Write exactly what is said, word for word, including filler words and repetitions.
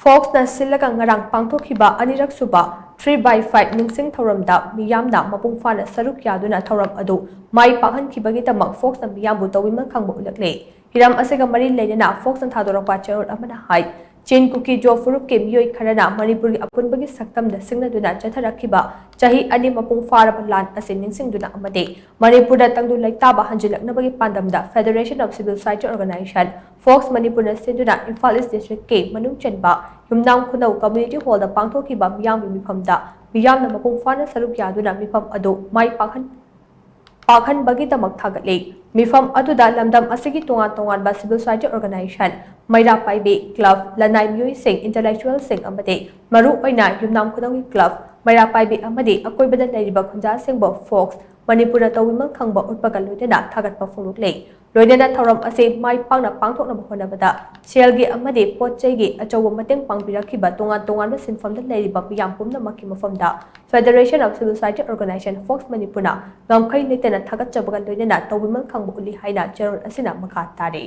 ꯐꯣꯛꯁꯅ ꯁꯤꯜꯂꯒ ꯉꯔꯥꯡ ꯄꯥꯡꯊꯣꯛꯈꯤꯕ ꯑꯅꯤꯔꯛ ꯁꯨꯕ ꯊ꯭ꯔꯤ ꯕꯥꯏ ꯐꯥꯏꯚ ꯅꯤꯡꯁꯤꯡ ꯊꯧꯔꯝꯗ ꯃꯤꯌꯥꯝꯅ ꯃꯄꯨꯡ ꯐꯥꯅ ꯁꯔꯨꯛ ꯌꯥꯗꯨꯅ ꯊꯧꯔꯝ ꯑꯗꯨ ꯃꯥꯏ ꯄꯥꯛꯍꯟꯈꯤꯕꯒꯤꯗꯃꯛ ꯐꯣꯛꯁꯅ ꯃꯤꯌꯥꯝꯕꯨ ꯇꯧꯕꯤꯃꯜ ꯈꯪꯕ ꯎꯠꯂꯛꯂꯦ꯫ ꯍꯤꯔꯝ ꯑꯁꯤꯒ ꯃꯔꯤ ꯂꯩꯅꯅ ꯐꯣꯛꯁꯅ ꯊꯥꯗꯣꯔꯛꯄ ꯆꯦꯔꯣꯜ ꯑꯃꯅ ꯍꯥꯏ, ꯆꯤꯟ ꯀꯨꯀꯤ ꯖꯣ ꯐꯨꯔꯨꯞꯀꯤ ꯃꯤꯑꯣꯏ ꯈꯔꯅ ꯃꯅꯤꯄꯨꯔꯒꯤ ꯑꯄꯨꯟꯕꯒꯤ ꯁꯛꯇꯝꯗ ꯁꯤꯡꯅꯗꯨꯅ ꯆꯠꯊꯔꯛꯈꯤꯕ ꯆꯍꯤ ꯑꯅꯤ ꯃꯄꯨꯡ ꯐꯥꯔꯕ ꯂꯥꯟ ꯑꯁꯤ ꯅꯤꯡꯁꯤꯡꯗꯨꯅ ꯑꯃꯗꯤ ꯃꯅꯤꯄꯨꯔꯗ ꯇꯪꯗꯨ ꯂꯩꯇꯥꯕ ꯍꯟꯖꯤꯜꯂꯛꯅꯕꯒꯤ ꯄꯥꯟꯗꯝꯗ Federation of Civil Society Organization, fox ꯃꯅꯤꯄꯨꯔꯅ ꯁꯤꯟꯗꯨꯅ ꯏꯝꯐꯥꯜ ꯏꯁ ꯗꯤꯁꯇ꯭ꯔꯤꯛꯀꯤ ꯃꯅꯨꯡ ꯆꯟꯕ ꯌꯨꯝꯅꯥꯝ ꯈꯨꯅꯧ ꯀꯝꯃ꯭ꯌꯨꯅꯤꯇꯤ ꯍꯣꯜꯗ ꯄꯥꯡꯊꯣꯛꯈꯤꯕ ꯃꯤꯌꯥꯝꯒꯤ ꯃꯤꯐꯝꯗ ꯃꯤꯌꯥꯝꯅ ꯃꯄꯨꯡ ꯐꯥꯅ ꯁꯔꯨꯛ ꯌꯥꯗꯨꯅ ꯃꯤꯐꯝ ꯑꯗꯨ ꯃꯥꯏ ꯄꯥꯛꯍꯟ-, ꯄꯥꯛꯍꯟꯕꯒꯤꯗꯃꯛ ꯊꯥꯒꯠꯂꯤ꯫ ꯃꯤꯐꯝ ꯑꯗꯨꯗ ꯂꯝꯗꯝ ꯑꯁꯤꯒꯤ ꯇꯣꯉꯥꯟ ꯇꯣꯉꯥꯟꯕ civil society organization, ꯃꯩꯔꯥ ꯄꯥꯏꯕꯤ club, ꯂꯅꯥꯏ ꯃꯤꯑꯣꯏꯁꯤꯡ, intellectualꯁꯤꯡ ꯑꯃꯗꯤ ꯃꯔꯨꯑꯣꯏꯅ ꯌꯨꯝꯅꯥꯝ ꯈꯨꯅꯧꯒꯤ club, ꯃꯩꯔꯥ ꯄꯥꯏꯕꯤ ꯑꯃꯗꯤ ꯑꯀꯣꯏꯕꯗ ꯂꯩꯔꯤꯕ ꯈꯨꯟꯖꯥꯁꯤꯡꯕꯨ ꯐꯣꯛꯁ ꯃꯅꯤꯄꯨꯔꯅ ꯇꯧꯕꯤꯃꯜ ꯈꯪꯕ ꯎꯠꯄꯒ ꯂꯣꯏꯅꯅ ꯊꯥꯒꯠꯄ ꯐꯣꯡꯗꯣꯛꯂꯤ꯫ ꯂꯣꯏꯅꯅ ꯊꯧꯔꯝ ꯑꯁꯤ ꯃꯥꯏ ꯄꯥꯛꯅ ꯄꯥꯡꯊꯣꯛꯅꯕ ꯍꯣꯠꯅꯕꯗ ꯁꯦꯜꯒꯤ ꯑꯃꯗꯤ ꯄꯣꯠ ꯆꯩꯒꯤ ꯑꯆꯧꯕ ꯃꯇꯦꯡ ꯄꯥꯡꯕꯤꯔꯛꯈꯤꯕ ꯇꯣꯉꯥꯟ ꯇꯣꯉꯥꯟꯕ ꯁꯤꯟꯐꯝꯗ ꯂꯩꯔꯤꯕ ꯃꯤꯌꯥꯝ ꯄꯨꯝꯅꯃꯛꯀꯤ ꯃꯐꯝꯗ Federation of Civil Society Organization, fox ꯃꯅꯤꯄꯨꯔꯅ ꯉꯝꯈꯩ ꯂꯩꯇꯅ ꯊꯥꯒꯠꯆꯕꯒ ꯂꯣꯏꯅꯅ ꯇꯧꯕꯤꯃꯜ ꯈꯪꯕ ꯎꯠꯂꯤ ꯍꯥꯏꯅ ꯆꯦꯔꯣꯜ ꯑꯁꯤꯅ ꯃꯈꯥ ꯇꯥꯔꯤ꯫